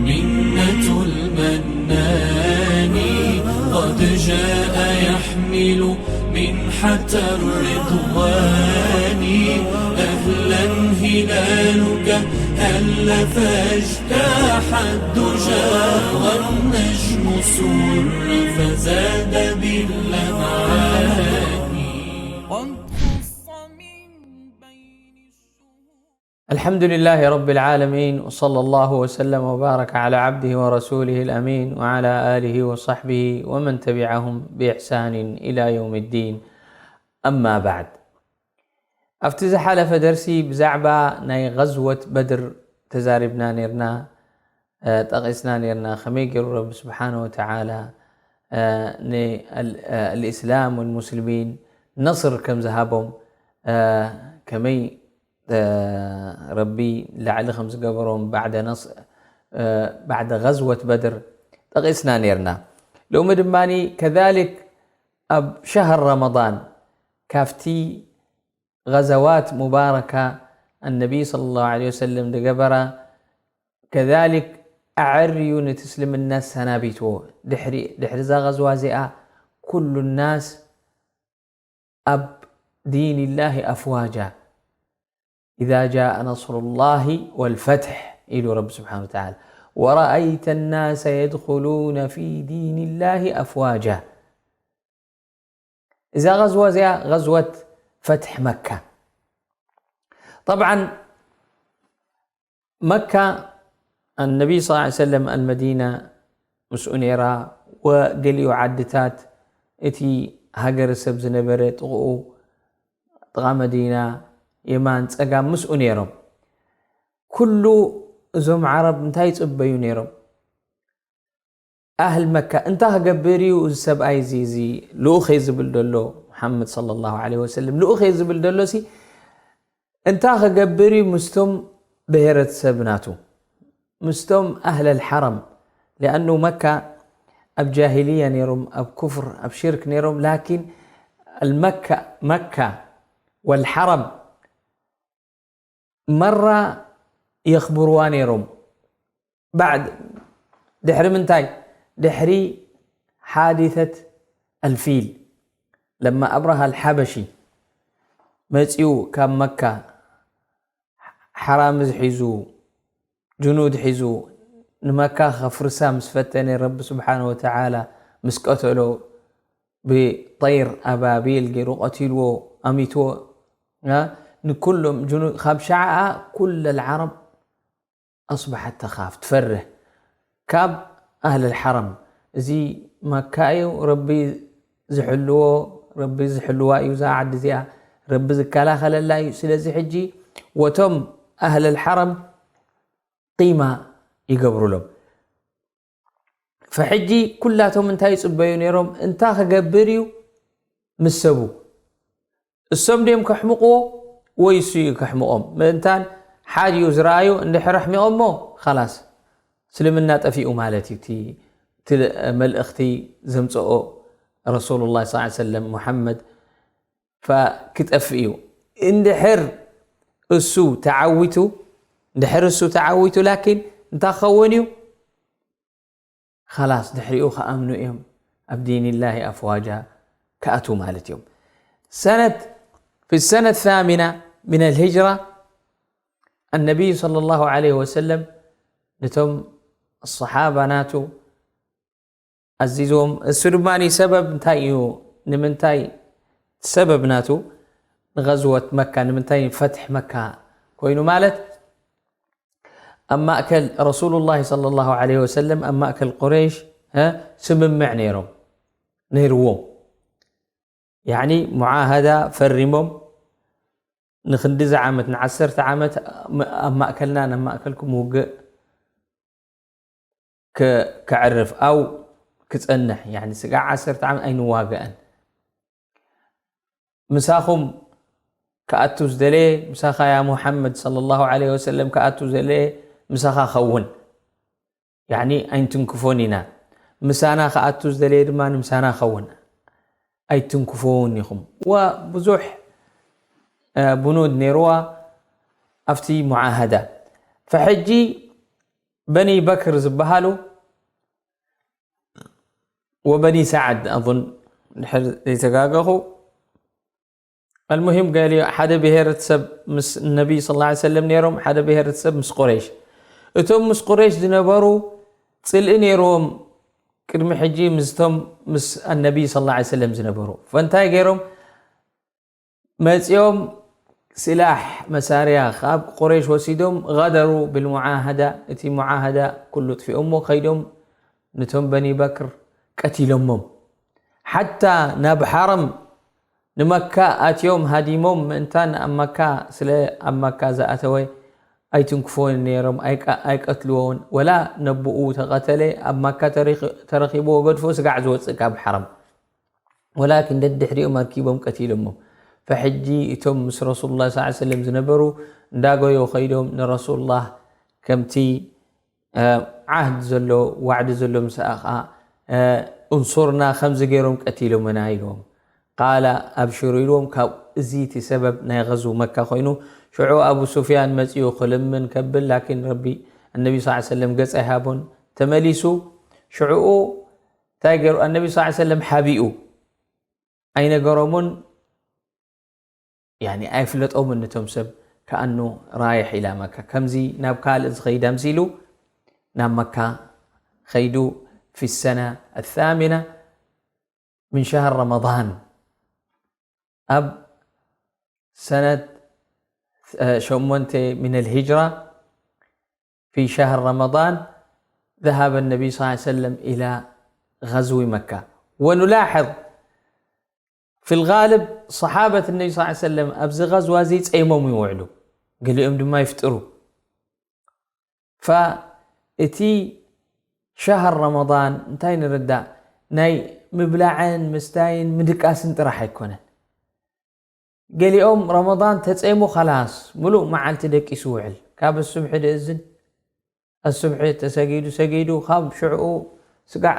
منة المنان قد جاء يحمل منحة الرضوان. أهلا هلالك هل فاجتاح الدجى والنجم سر فزاد باللمعان. الحمد لله رب العالمين، وصلى الله وسلم وبارك على عبده ورسوله الأمين وعلى آله وصحبه ومن تبعهم بإحسان إلى يوم الدين. أما بعد. ኣብቲ ዝሓለፈ ደርሲ ብዛዕባ ናይ غزوة بدر ተዛሪብና ኔርና፣ ጠቒስና ኔርና። ከመይ ገይሩ ረቢ ስብሓነ ወተዓላ ንኣልእስላም ወልሙስሊሚን ነስር ከም ዝሃቦም፣ ከመይ ረቢ ላዕሊ ከም ዝገበሮም ባዕደ ነስ ባዕደ غزوة بدر ጠቒስና ኔርና። ሎሚ ድማ ከذلك ኣብ ሸህር ረመዳን ካብቲ غزوات مباركة النبي صلى الله عليه وسلم ዝገበራ كذلك ኣዐርዩ ነቲ እስልምና ኣሰናቢትዎ። ድሕሪ ድሕሪ እዛ غزوة እዚኣ ኩሉ الناس ኣብ دين الله أفواجا إذا جاء نصر الله والفتح ኢሉ ረቢ ስብሓነ ወተዓላ ورأيت الناس يدخلون في دين الله أفواجا። እዛ غزوة እዚኣ غزوة فتح مكة። طبعا መካ النبي صلى الله عليه وسلم المدينة ምስኡ ኔራ ወገሊኡ ዓድታት እቲ ሃገረሰብ ዝነበረ ጥቕኡ ጥቓ መዲና የማን ጸጋም ምስኡ ኔሮም። ኩሉ እዞም ዓረብ እንታይ ይጽበዩ ኔሮም? ኣህል መካ እንታይ ክገብር እዩ እዚ ሰብኣይ እዚ እዚ ልኡኸይ ዝብል ዘሎ መሓመድ صلى الله عليه وسلم ልኡኸይ ዝብል ዘሎ ሲ እንታይ ክገብር እዩ ምስቶም ብሄረተሰብ ናቱ ምስቶም ኣህል الحرم لأنه መካ ኣብ ጃሂልያ ነይሮም ኣብ ኩፍር ኣብ ሽርክ ነይሮም ላኪን መካ መካ والحرم መራ የኽብርዋ ነይሮም بعد ድሕሪ ምንታይ ድሕሪ حادثة الفيل لما أبرهة الحبشي መፂኡ ካብ መካ ሓራምዝ ሒዙ ጅኑድ ሒዙ ንመካ ከፍርሳ ምስ ፈተነ ረቢ ስብሓነ ወተዓላ ምስ ቀተሎ ብጠይር ኣባቢል ገይሩ ቀቲልዎ ኣሚትዎ ንኩሎም ካብ ሸዓኣ ኩለ ልዓረብ ኣስባሓት ተኻፍ ትፈርህ ካብ ኣህል ልሓረም እዚ መካ እዩ ረቢ ዝሕልዎ ረቢ ዝሕልዋ እዩ እዛ ዓዲ እዚኣ ረቢ ዝከላኸለላ እዩ ስለዚ ሕጂ ወቶም ኣህል ልሓረም ቂማ ይገብሩሎም ፈሕጂ ኩላቶም እንታይ ይፅበዩ ነይሮም እንታይ ክገብር እዩ ምስ ሰቡ እሶም ድዮም ከሕምቕዎ ወይ እሱ እዩ ከሕምቖም ምእንታን ሓድ እዩ ዝረኣዩ እንድሕር ኣሕሚቖሞ ኸላስ እስልምና ጠፊኡ ማለት እዩ እቲ መልእኽቲ ዘምፀኦ ረሱሉላ ስ ሰለም ሙሓመድ ክጠፍእ እዩ እንድሕር እሱ ተዓዊቱ እንድሕር እሱ ተዓዊቱ ላኪን እንታይ ክኸውን እዩ ኸላስ ድሕሪኡ ክኣምኑ እዮም ኣብ ዲን ላሂ ኣፍዋጃ ክኣትዉ ማለት እዮም ሰነት في السنة الثامنة من الهجرة النبي صلى الله عليه وسلم ነቶም الصحابة ናቱ ኣዚዝዎም እሱ ድማ ሰበብ እንታይ እዩ ንምንታይ ሰበብ ናቱ ንغزوة መካ ንምንታይ ፈትሒ መካ ኮይኑ ማለት ኣብ ማእከል ረሱሉላሂ ሰለላሁ ዐለይሂ ወሰለም ኣብ ማእከል ቁረይሽ ስምምዕ ነይሮም ነይርዎም ያኒ ሙዓሃዳ ፈሪሞም ንክንድዚ ዓመት ንዓሰርተ ዓመት ኣብ ማእከልና ናብ ማእከልኩም ውግእ ከዕርፍ ኣው ክጸንሕ ያኒ ስጋዕ ዓሰርተ ዓመት ኣይንዋገአን ምሳኹም ክኣቱ ዝደለየ ምሳኻ ያ ሙሓመድ صلى الله عليه وسلم ክኣቱ ዝደለየ ምሳኻ ኸውን ያኒ ኣይንትንክፎን ኢና ምሳና ክኣቱ ዝደለየ ድማ ንምሳና ኸውን ኣይትንክፎን ኢኹም ወብዙሕ ብኑድ ነይርዋ ኣብቲ ሙዓሃዳ ፈሕጂ በኒ በክር ዝበሃሉ ወበኒ ሰዓድ ኣظن ድሕር ዘይተጋገኹ። المهم ገሊ ሓደ ብሄረተሰብ ምስ ነቢይ صلى الله عليه وسلم ነይሮም፣ ሓደ ብሄረተሰብ ምስ ቁረይሽ። እቶም ምስ ቁረይሽ ዝነበሩ ጽልኢ ነይርዎም ቅድሚ ሕጂ ምስቶም ምስ النبي صلى الله عليه وسلم ዝነበሩ። ፈንታይ ገይሮም መጺኦም ስላሕ መሳርያ ካብ ቁረይሽ ወሲዶም غدروا بالمعاهدة፣ እቲ ሙዓሃዳ ኩሉ ጥፊኦሞ ከይዶም ነቶም በኒ በክር ቀቲሎሞም። ሓታ ናብ ሓረም ንመካ ኣትዮም ሃዲሞም ምእንታን ኣብ መካ ስለ ኣብ መካ ዝኣተወ ኣይትንክፍዎን ነይሮም ኣይቀትልዎን ወላ ነብኡ ተቐተለ ኣብ መካ ተረኺብዎ ገድፎ ስጋዕ ዝወፅእ ካብ ሓረም። ወላኪን ደድሕሪኦም ኣርኪቦም ቀቲሎሞም። ፈሕጂ እቶም ምስ ረሱሉላህ ሰለላሁ ዐለይሂ ወሰለም ዝነበሩ እንዳጎዮ ኸይዶም ንረሱሉላህ ከምቲ ዓህድ ዘሎ ዋዕዲ ዘሎ ምስ ኣኻ እንሱርና ከምዚ ገይሮም ቀቲሎምና ኢልዎም። ቃለ ኣብሽሩ ኢልዎም። ካብ እዚ እቲ ሰበብ ናይ غزو መካ ኮይኑ ሽዑ ኣቡ ሱፍያን መፂኡ ክልምን ከብል ላኪን ረቢ النبي صلى الله عليه وسلم ገፅ ኣይሃቦን ተመሊሱ። ሽዑኡ እንታይ ገይሩ النبي صلى الله عليه وسلم ሓቢኡ ኣይነገሮምን يعني ኣይፍለጦምን ነቶም ሰብ ከኣኑ ራይሕ ኢላ መካ ከምዚ ናብ ካልእ ዝኸይድ ኣምሲሉ ናብ መካ ኸይዱ في السنة الثامنة من شهر رمضان ኣብ ሰነት ሸሞንተ من الهجرة في شهر رمضان ذهب النبي صلى الله عليه وسلم إلى غزو مكة ونلاحظ في الغالب صحابة النبي صلى الله عليه وسلم ኣብዚ غزوة እዚ ጸይሞም ይውዕሉ ገሊኦም ድማ ይፍጥሩ فእቲ شهر رمضان እንታይ ንርዳእ ናይ ምብላዕን ምስታይን ምድቃስን ጥራሕ ኣይኮነን ገሊኦም رمضان ተጸይሙ خلاص ምሉእ መዓልቲ ደቂሱ ውዕል ካብ الصبح ድእዝን الصبح ተሰጊዱ ሰጊዱ ካብ ሽዑኡ ስጋዕ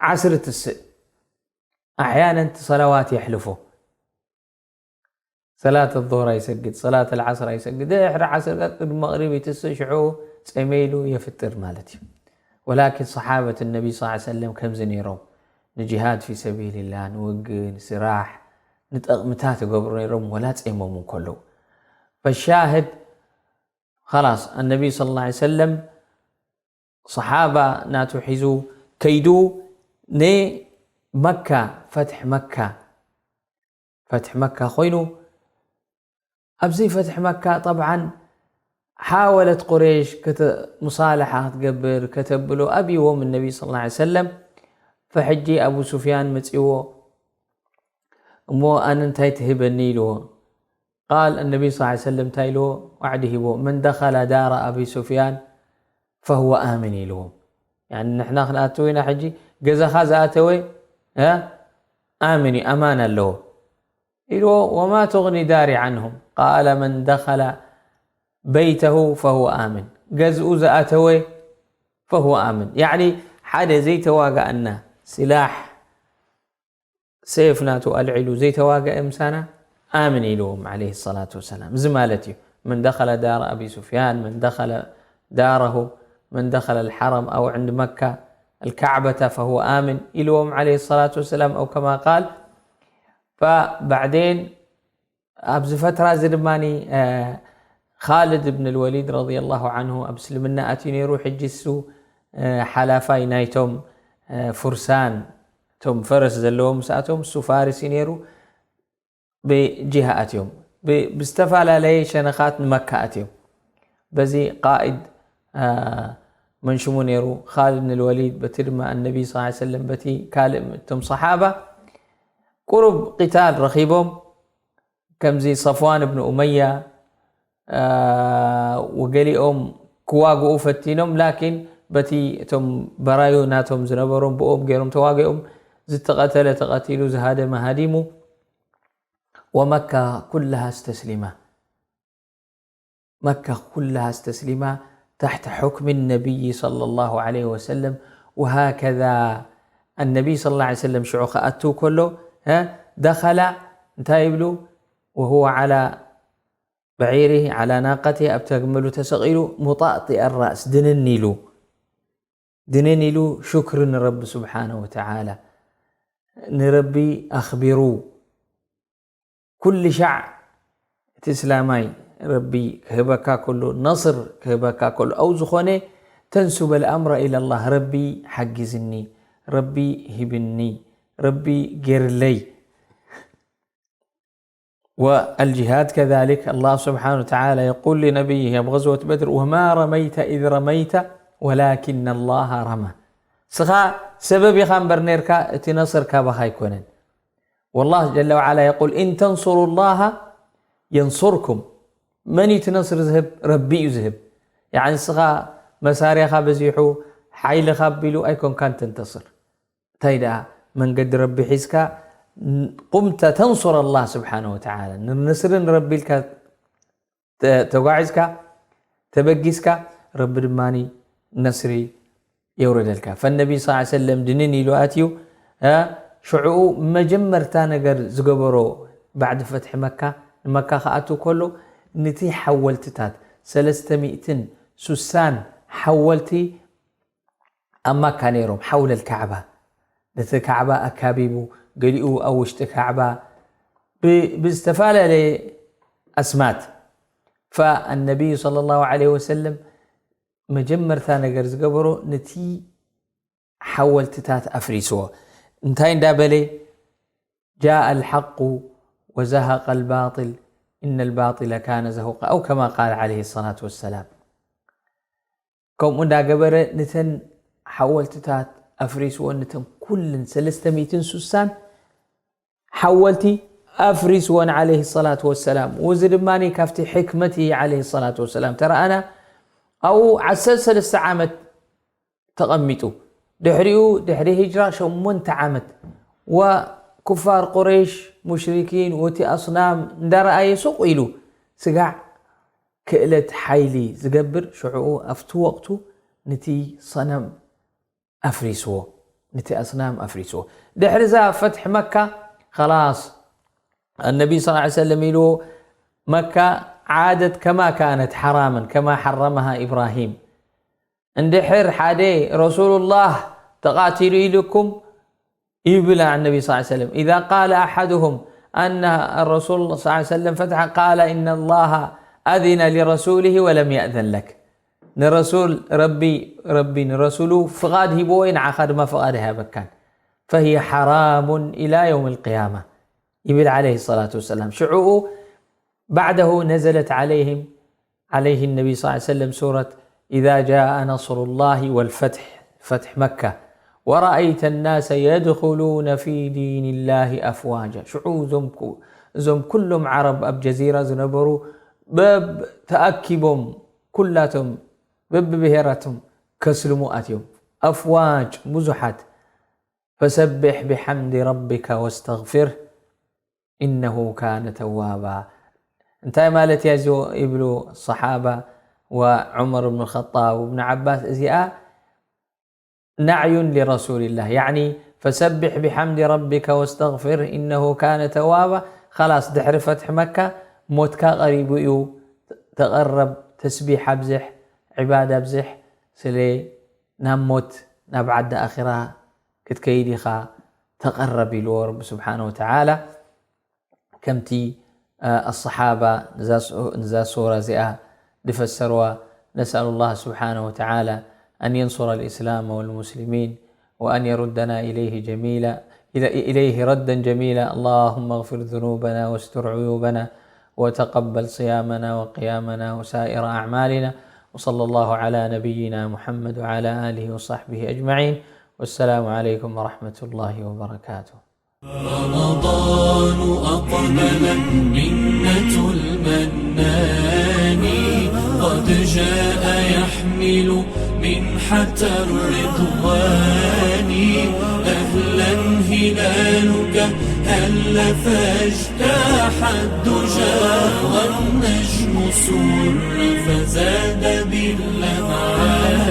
ዓስሪ ትስእ ኣሕያነን እቲ ሰላዋት የሕልፎ ሰላት الظهر ኣይሰግድ ሰላት العصر ኣይሰግድ ድሕሪ ዓስር ቅድሚ መቕሪብ ይትስእ ሽዑ ጸመ ኢሉ የፍጥር ማለት እዩ ወላኪን صحابة النبي صلى الله عليه وسلم ከምዚ ነይሮም ንجهاد في سبيل الله ንውግእ ንስራሕ ንጠቕምታት ይገብሩ ነይሮም ወላ ጸይሞም እንከለዉ فالشاهد خلاص النبي صلى الله عليه وسلم صحابة ናቱ ሒዙ ከይዱ ንመካ ፈትሕ መካ ፈትሕ መካ ኮይኑ ኣብዚ ፈትሕ መካ طبعا حاولت قريش مصالحة ክትገብር ከተብሎ ኣብይዎም النبي صلى الله عليه وسلم فሕጂ ኣቡ ሱፍያን መጺዎ እሞ ኣነ እንታይ ትህበኒ ኢልዎ قال النبي صلى الله عليه وسلم እንታይ ኢልዎ ዋዕዲ ሂቦ من دخل دار أبي سفيان فهو آمن ኢልዎም يعني ንሕና ክንኣትው ኢና ሕጂ ገዛኻ ዝኣተወ ኣምን እዩ ኣማን ኣለዎ ኢልዎ وما تغني داري عنهم قال من دخل بيته فهو آمن ገዝኡ ዝኣተወ فهو آمن يعني ሓደ ዘይተዋጋኣና سلاح ሴፍ ናቱ ኣልዒሉ ዘይተዋገአ ምሳና ኣምን ኢልዎም عليه الصلاة والسلام እዚ ማለት እዩ من دخل دار أبي سفيان من دخل داره من دخل الحرم أو عند مكة الكعبة فهو آمن ኢልዎም عليه الصلاة والسلام أو كما قال فبعدين ኣብዚ ፈትራ እዚ ድማ خالد بن الوليد رضي الله عنه ኣብ እስልምና ኣትዩ ነይሩ ሕጂ እሱ ሓላፋይ ናይቶም ፍርሳን እቶም ፈረስ ዘለዎም ምስኣቶም እሱ ፋርስ እዩ ነይሩ ብጂሃ ኣትዮም ብዝተፈላለየ ሸነኻት ንመካ ኣትዮም በዚ قائد መን ሽሙ ነይሩ خالد بن الوليد በቲ ድማ النبي صلى الله عليه وسلم በቲ ካልእ እቶም صحابة ቁሩብ قتال ረኺቦም ከምዚ صفوان بن أمية ወገሊኦም ክዋግኡ ፈቲኖም ላኪን በቲ እቶም በራዩ ናቶም ዝነበሮም ብኦም ገይሮም ተዋጊኦም ዝተቐተለ ተቐቲሉ ዝሃደመ ሃዲሙ ومكة كلها استسلمة مكة كلها استسلمة تحت حكم النبي صلى الله عليه وسلم وهكذا النبي صلى الله عليه وسلم ሽዑ ክኣቱ ከሎ دخل እንታይ ይብሉ وهو على بعيره على ناقته ኣብታ ግመሉ ተሰቒሉ مطأطئ الرأس ድንን ኢሉ ድንን ኢሉ ሽክሪ ንረቢ ስብሓነ ወተዓላ። ንረቢ ኣኽቢሩ። ኩሉ ሻዕ እቲ እስላማይ ረቢ ክህበካ ከሎ፣ ነስር ክህበካ ከሎ፣ ኣው ዝኾነ ተንሱበል ኣምረ ኢለላህ፣ ረቢ ሓግዝኒ፣ ረቢ ሂብኒ፣ ረቢ ጌርለይ። والجهاد كذلك، الله سبحانه وتعالى يقول لنبيه ኣብ غزوة بدر: وما رميت إذ رميت ولكن الله رمى። ስኻ ሰበብ ኢኻ እምበር ነርካ፣ እቲ ነስር ካባኻ ኣይኮነን። والله جل وعلا يقول: إن تنصروا الله ينصركم። መን እዩ እቲ ነስር ዝህብ? ረቢ እዩ ዝህብ። ያዕኒ ንስኻ መሳርያኻ በዚሑ፣ ሓይልኻ ኣቢሉ ኣይኮንካን ተንተስር። እንታይ ደኣ መንገዲ ረቢ ሒዝካ ቁምተ ተንሱር ኣላህ ስብሓነ ወተዓላ፣ ንስሪ ንረቢ ኢልካ ተ-፣ ተጓዒዝካ፣ ተበጊስካ፣ ረቢ ድማ ነስሪ የውረደልካ። ፈነቢ ስ ሰለም ድንን ኢሉ ኣትዩ። እ፣ ሽዕኡ መጀመርታ ነገር ዝገበሮ ባዕዲ ፈትሒ መካ፣ ንመካ ክኣቱ ከሎ ነቲ ሓወልትታት፣ ሰለስተ ሚእትን ሱሳን ሓወልቲ ኣብ መካ ነይሮም፣ ሓውለል ካዕባ። ነቲ ካዕባ ኣካቢቡ፣ ገሊኡ ኣብ ውሽጢ ካዕባ ብ-፣ ብዝተፈላለየ ኣስማት። ፈኣነቢዩ ሰለላሁ ዐለይሂ ወሰለም መጀመርታ ነገር ዝገበሮ ነቲ ሓወልትታት ኣፍሪስዎ። እንታይ እንዳበለ? جاء الحق وزهق الباطل إن الباطل كان زهوقا، أو كما قال عليه الصلاة والسلام። ከምኡ እንዳገበረ ነተን ሓወልትታት ኣፍሪስወን፣ ነተን ኩልን ሰለስተ ሚእትን ሱሳን ሓወልቲ ኣፍሪስወን ዓለይሂ ሰላቱ ወሰላም። ወዚ ድማ ካብቲ ሕክመት ዓለይሂ ሰላቱ ወሰላም ተረኣና። ኣብኡ ዓሰርተ ሰለስተ ዓመት ተቐሚጡ። ድሕሪኡ፣ ድሕሪ ሂጅራ ሸሞንተ ዓመት፣ ወኩፋር ቁረይሽ፣ ሙሽሪኪን፣ ወቲ ኣስናም እንዳረኣየ ሱቕ ኢሉ፣ ስጋዕ ክእለት ሓይሊ ዝገብር፣ ሽዕኡ ኣብቲ ወቕቱ ነቲ ሰነም ኣፍሪስዎ፣ ነቲ ኣስናም ኣፍሪስዎ። ድሕሪ እዛ ፈትሒ መካ፣ ኸላስ፣ ኣነቢ ስ ሰለም ኢልዎ፣ መካ ዓደት ከማ ካነት ሓራመን ከማ ሓረመሃ ኢብራሂም። እንድሕር ሓደ ረሱሉላህ ተቓቲሉ ኢልኩም ይብል ኣነቢ ስ ሰለም፣ إذا قال أحدهم أن الرسول صلى الله عليه وسلم فتح قال إن الله أذن لرسوله ولم يأذن لك። ንረሱል ረቢ፣ ረቢ ንረሱሉ ፍቓድ ሂብዎ እዩ፣ ንዓኻ ድማ ፍቓድ ኣይሃበካን። فهي حرام إلى يوم القيامة ይብል ዓለይሂ ሰላቱ ወሰላም። ሽዕኡ بعده نزلت عليهم، عليه النبي صلى الله عليه وسلم سورة إذا جاء نصر الله والفتح، ፈትሒ መካ، ورأيت الناس يدخلون في دين الله أفواجا። ሽዑ እዞም ኩ-፣ እዞም ኩሎም ዓረብ ኣብ ጀዚራ ዝነበሩ በብ ተኣኪቦም ኩላቶም በብብሄራቶም ከስልሙ ኣትዮም። ኣፍዋጅ ብዙሓት። فسبح بحمد ربك واستغفره إنه كان توابا። እንታይ ማለት እያ እዚኦ ይብሉ ሰሓባ ወዑመር ብን ኸጣብ ወብን ዓባስ፣ እዚኣ ናዕዩን ሊረሱልላህ፣ ያዕኒ ፈሰቢሕ ቢሓምዲ ረቢከ ወስተግፊር ኢነሁ ካነ ተዋባ። ኸላስ ድሕሪ ፈትሒ መካ ሞትካ ቀሪቡ እዩ፣ ተቐረብ፣ ተስቢሕ ኣብዝሕ፣ ዕባዳ ኣብዝሕ፣ ስለ ናብ ሞት ናብ ዓዲ ኣኺራ ክትከይድ ኢኻ፣ ተቐረብ ኢልዎ ረቢ ስብሓነ ወተዓላ። ከምቲ ኣሰሓባ ንዛ ሱራ እዚኣ ዝፈሰርዋ። نسأل الله سبحانه وتعالى أن ينصر الإسلام والمسلمين وأن يردنا إليه جميلا، إليه ردا جميلا. اللهم اغفر ذنوبنا واستر عيوبنا وتقبل صيامنا وقيامنا وسائر أعمالنا. وصلى الله على نبينا محمد وعلى آله وصحبه أجمعين. والسلام عليكم ورحمة الله وبركاته. رمضان أقبل منة المنان، قد جاء يحمل منحة الرضوان. أهلا هلالك هل فاجتاح الدجى، والنجم سر فزاد باللمعان.